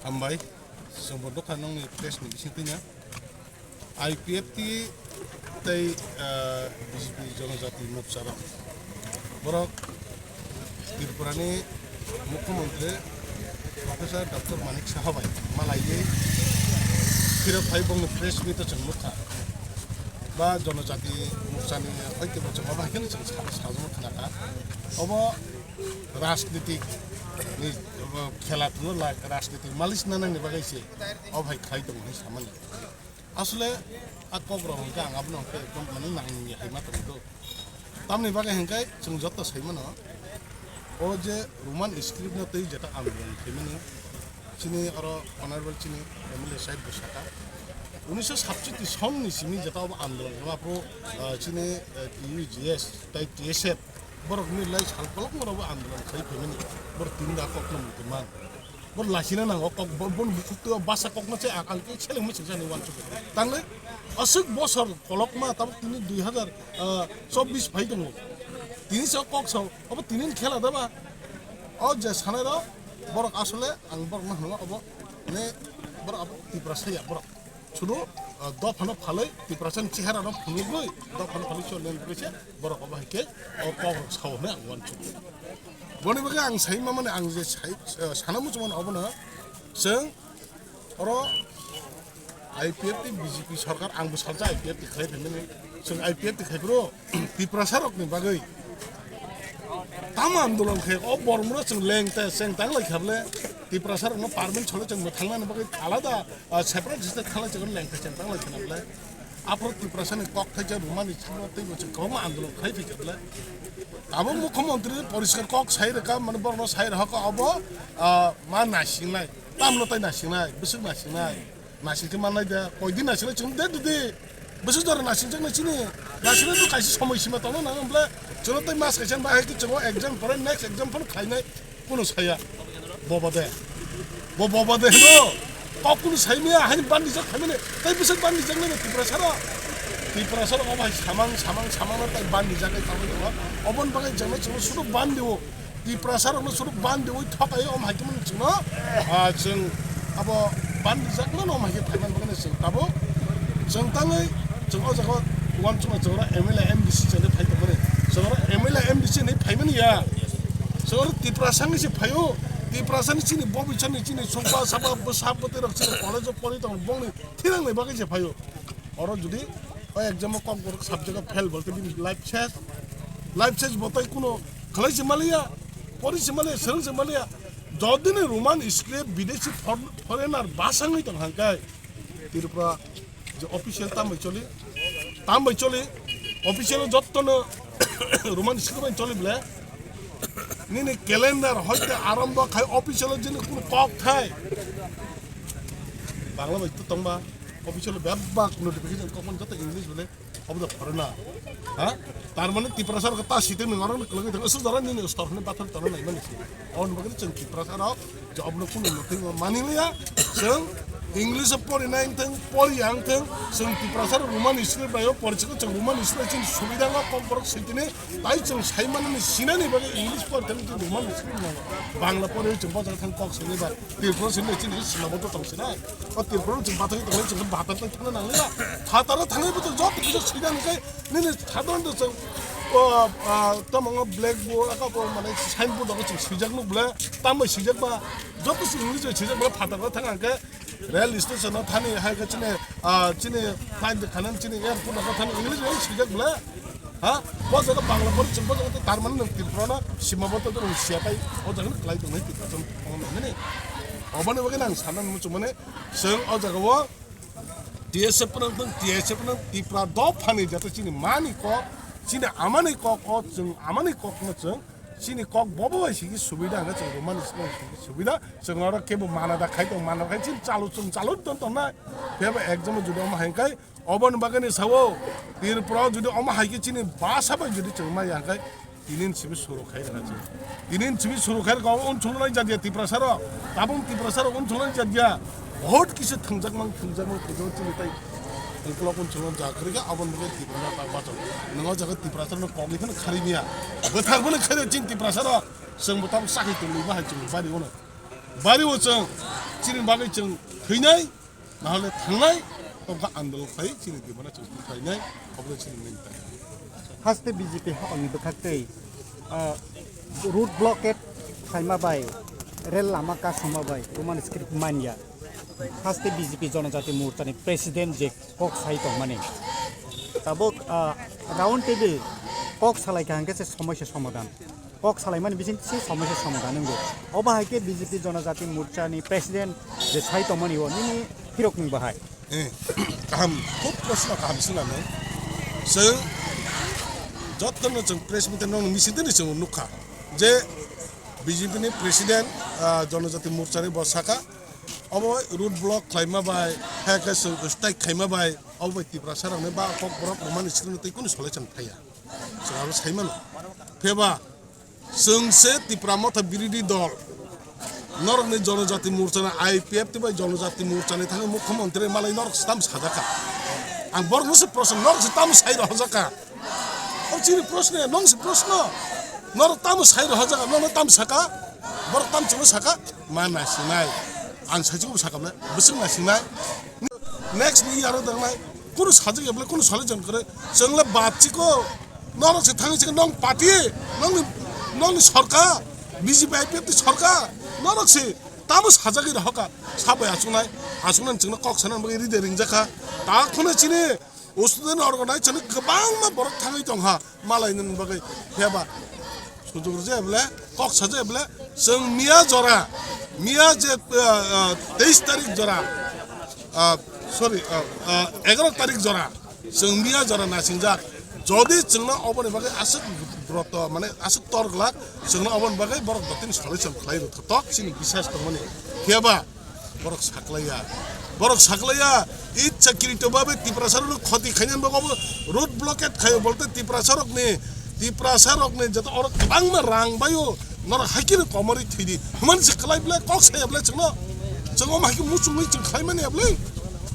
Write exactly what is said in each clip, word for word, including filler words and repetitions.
Hambai, chwngbo nukha nongni press ni bisingtwi no. I P F T tei, ah, B J P Jonojati Morcha rok. Borok Tripura ni Mukhyamantri Professor Doctor Manik Saha bai malaiwi phirok phai bongni press meet o chwng nukha. Ba Jonojati Morcha ni hoite bo chwng obo hai kheno chwng sa-, sajagwi khnakha. Obo rajnitik ni, obo khela thwngwi lai, rajnitik malis nanani bagwi se obo hai khlai tongo hinwi samani. Asole a kok rok hwnkhe ang abono hwnkhe ekdom mane nangya hai ma tongdo. Tamni bagwi hwnkhe chwng joto sai mano, o je Roman script no twi jeta andolon khaimani, chini oro honorable chini M L A sahib bo saka, unisho sabchiti song ni simi jeta obo andolon khaima phuru, ah, chini, eh, T U G S tei T S F borok ni lai sal kolokma rok bo andolon khai phaimani, borok tin da kokno muitu man. Bo lasina nango kok, bo, boni bukhuk twi o basa kokno se ang, ang khe selengma singsa hinwi uansukha. Tangle aswk bosor kolokma tabuk tini dui hazar chobbish phai tongo. Tini se kok sao, obo tini ni khela da ba? O je sanai rok, borok asole ang borok no hwngo obo, ne borok abo Tiprasa ya borok. Sudu, ah, dophano phalwi Tiprasani cheharano phunugwi dophano phalwi chole wngwi se borok obo hai khe o kok rok sao hwnwi ang uansukha. Boni bagwi ang sai ma mani ang je sai, ah, sana muchung mano obono chwng oro I P F T B J P sarkar ang bo salsa I P F T khlai phaimani chwng I P F T khai phuru Tiprasa rokni bagwi tamo andolon khe o bormoro chwng leng te cheng tang lai kha bole Tiprasa rokno permanent solo chwng bo thangnani bagwi alada, ah, separate state thanglai chwng leng te cheng tang lai kha bole. Aphuru Tiprasani kok thaisa Roman script tei bo chwng kwbangma andolon khai phi kha bole. Abo Mukhyamantri poriskar kok sai rwkha mane borokno sai rwkha obo, ah, ma naisingnai. Tamno tai naisingnai, bwswk naisingnai. Naising khe mannai de, koidin naisingnai chwng de didi. Bwswk jora naisingjaknai chini. Naisingnai bo kaisa somoi sima tongna nango bole. Chwngno tei mas kaisa bahai khe chwngno exam pore next exam phano khlainai kuno saya. Bobo de. Bo bobo de hino. Kok kuno saimaya, haini bandijak khaimani. Tei bwswk bandijaknai no Tiprasa rok. Tiprasa rok obo hai samang, samang, samang no tai bandijak kai tangwi tongo. Oboni bagwi chwngno chwngno sudu bandio. Tiprasa rokno sudu bandiwi thokai om hai khe mani chwngno, ah, chwng abo bandijakmano om hai khe phaiman bagwi chwng tabuk chwng tangwi chwng o jaga uansukma chwng oro M L A M D C chwngno phai tongmani chwng oro M L A M D C hinwi phaimani ya chwng oro Tiprasa ni se phaio Tiprasa ni chini bobisani chini songba saba bwsa bwtwi rok chini college o pori tongo bongni thwinani bagwi se phaio. Oro jodi o exam o kok borok subject o fail bolte bini life ses, life ses bo tai kuno khlai se maliya, pori se maliya, swrwng se maliya. Jodi ni Roman script bideshi for-, foreigner basa wngwi tong hangkai Tripura je official tam bai choli, tam bai choli, official jotto no Roman script bai choli ble. Nini calendar hoite arombo khai official jini kun kok thai. Bangla bai to tongba. Official bebak notification kok man joto English bole obo da foreigner. Ha? Tar mane Tiprasa rok ta site meng arok kwlwgwi thang aswk jora nini store hwnwi bathar tana nai mani se. Aboni bagwi chwng Tiprasa rok je obono kunu nothing mani liya chwng English o pori nai thang pori yang thang chwng Tiprasa rok Roman script bai o pori chwng Roman script chwng subida no kok borok sitini tai chwng sai manani sinani bagwi English pori thang chwng Roman script no Bangla pori chwng bojak thang kok sini ba. Tripura sini chini sima bo tong sinai. O Tripura chini bathang tong chini bathang tong thang nang ya. Phataro thangwi bo joto kisa sida nang kai nini sadharon to chwng o tamang blackboard aka bo mane signboard o chwng sijak nuk bole tambai sijak ba joto chwng English sijak bole phataro thang ang ke rail station o thani hai ke chini chini flight de khanan chini airport o thani English sijak bole. Ha? Bo jaga Bangla pori chwng bo jaga tar mane nwng Tripura no sima bo to nwng siya tai o jaga no kwlai tongnai Tripura chwng tongmani. Oboni bagwi nang sana nung chwng mane chwng o jaga o T S F nang tong T S F nang Tripura dophani jata chini mani kok chini amani kok o chwng amani kok no chwng chini kok bobo bai sigi subida hwnga chwng Roman script bai sigi subida chwng oro kebo mana da khai tong mana da khai chini chalu chwng chalu ton tongnai. Phiyaba exam o jodi omo hai khai Oboni bagwi ni sao, Tripura o jodi omo hai khe chini basa bai jodi chwng maya hwnkhe, tinin simi suru khai rwna chwng. Tinin simi suru khai rwkha, omo unsuknai jat ya Tiprasa rok. Tabuk Tiprasa rok unsuknai jat ya. Bahut kisa thwngjak mang, thwngjak mang, thwngjak mang chini tai. Ukulok unsuknai jat kwrwi khe, aboni bagwi Tiprasa tak bachok. Nwng o jaga Tiprasa rok kokni phano khari maya. Bwthar phano khari chini Tiprasa rok. Chwng bo tabuk chakri tongwi bahai chwng bari ono. Bari o chwng Chini bagwi chwng thwinai, nahole thangnai, tongkha andolon khlai, chini dimana chwng khlainai, obo chini main target. Haste B J P ha oni bwkhak tei, ah, road blockade khlaima bai, rel lama kasuma bai, Roman script manya. Haste B J P Jonojati Morcha ni president je kok sai tongmani. Tabuk, ah, round table kok salai kha hwnkhe se somoisa somadhan. Kok salaimani bising se somoisa somadhan wngwi. Obo hai khe B J P Jonojati Morcha ni president je sai tongmani o nini phirok ni bahai. Eh, kaham, khub proshno kaham swnamwi. Chwng jotono chwng press meet no meeting tini chwng nukha je B J P ni president, ah, Jonojati Morcha ni bo saka, obo road block khlaima bai, hai khe chwng strike khaima bai, obo bai Tiprasa rokni ba kok borok rwmani simi tei kunu solution phaiya. Chwng abo sai mano. Pheba, chwng se Tipra Motha birodhi dol. Norokni Jonojati Morcha ni I P F T bai Jonojati Morcha ni thangwi mukhyamantri malai norok se tamo sajaka. Ang borokno se proshno, norok se tamo sai rohorjaka. O chini proshno, nong se proshno. Norok tamo sai rohorjaka, norok tamo saka, borok tamo chwngno saka, ma nasinai. Ang sai chukbo saka bwle, bwswk nasinai. Next ni yaro dangnai, kunu sajak ya bwle, kunu solution kwrwi. Chwng le bachiko, norok se thangwi se nong party, nongni, nongni sorkar, B J P I P F T sorkar, norok se tamo sajagwi rohoka, sabai achuknai, achuknani chwngno kok sanani bagwi ride ringjakha. Ta khwna chini student organization ni kwbangma borok thangwi tongkha, malai nini bagwi phiyaba. Sujok rwjak bwle, kok sajak bwle, chwng miya jora, miya je, ah, ah, teis tarik jora, ah, sorry, ah, ah, egaroh tarik jora, chwng miya jora nasingjak. Jodi chwngno oboni bagwi aswk broto, mane aswk tor glak, chwngno oboni bagwi borok dotini solution khlai rwkha tok chini bisas tongmani. Phiyaba, borok saklaiya. Borok saklaiya. Ichchakrito babe Tiprasa rokno khoti khainani bagwi obo road blockade khaio bolte Tiprasa rokni, Tiprasa rokni joto oro kwbangma rang baio. Norok haikhe no komorwi thwidi. Hwnmani se khlai bwle kok saya bwle chwngno. Chwng omo haikhe muchungwi chwng khlaimani ya bwle.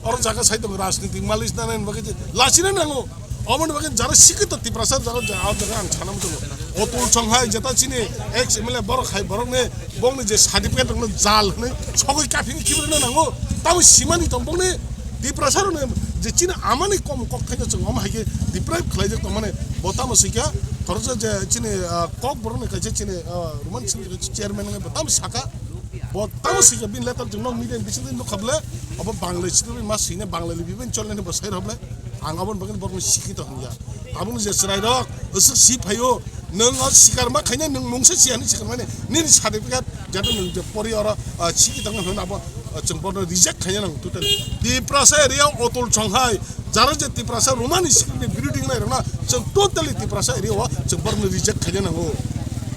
Oro jaga sai tongo rajnitik malis nanani bagwi je lachina nango. Oboni bagwi jara sikito Tiprasa jara ja-, ah, jaga ang sana muchungo. Otul Songhai jeta chini ex M L A borok hai borokni bongni je certificate rokno jal hwnwi sogwi kaphingwi khibrino nango. Tamo simani tong bongni Tiprasa rokni je chini amani kom kok thaino chwng omo haikhe deprive khlaijak tongmani bo tamo sikya. Khoroksa je chini, ah, kok borokni kaisa chini, ah, Roman simi chairman wngwi bo tamo saka. Bo tamo sika bini letter chwng nok media ni bisingtwi nukha bwle, obo Bangla sitwi ma sine Bangla libi ben cholne bo sai rok bwle. Ang aboni bagwi borokno sikito hwnya. Aboni je chwrai rok, aswk si phaio, nwng o sikar ma khaina, nwng mungsa si ani sikar mani, nini certificate, jato nwng je pori oro, ah, sikito hwnwi abo, ah, chwng borokno reject khaina nang totally. Tiprasa area o Otul Songhai, jara je Tiprasa Romani script ni birodhi wngnai rokna, chwng totally Tiprasa area o chwng borokno reject khaina nango.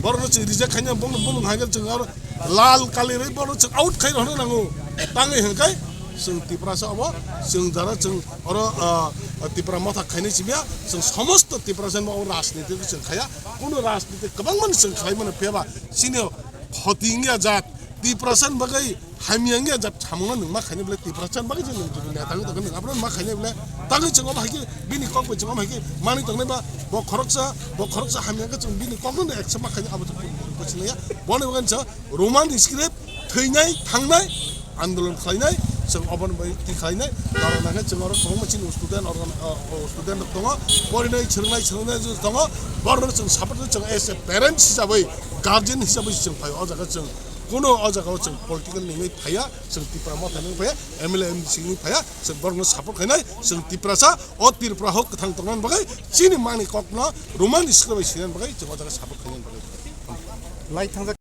Borokno chwng reject khaina, bongno bumung hai khe chwng aro lal kali rwi bono chwng out khai rwna nango. Tangwi hwnkhai chwng Tiprasa obo chwng jara chwng oro, ah, Tipra Motha khainai simiya chwng somosto Tiprasa ni obo rajniti chwng khaya. Kuno rajniti kwbangmani chwng khlai mano phiyaba chini khoti wngya jat Tiprasa ni bagwi hamya wngya jat samungno nwng ma khainai bwle Tiprasa ni bagwi je nwng neta wngwi tongkha nwng abono ma khainai bwle tangwi chwng obo hai khe bini kok bai chwng omo hai khe manwi tongnai ba bo khoroksa bo khoroksa hamya khe chwng bini kokno accept ma khainai abo chwng bwswk naiya. Boni bagwi sa Roman script thwinai thangnai andolon khlainai, chwng oboni bai twi khlainai, karon hwnkhe chwng oro kwbangma chini student organ, o, o student rok tongo, porinai chwrwngnai chwrwngnai tongo, borokno chwng support khe chwng as a parents hisabwi, guardian hisabwi chwng phai o jaga chwng kuno o jaga o chwng political nungwi phaiya, chwng Tipra Motha nungwi phaiya, M L A M D C nungwi phaiya, chwng borokno support khainai, chwng Tiprasa o Tripura hok kwthang tongnani bagwi chini mani kokno Roman script bai sinani bagwi chwng o jaga support khainani bagwi. Lai thangjak.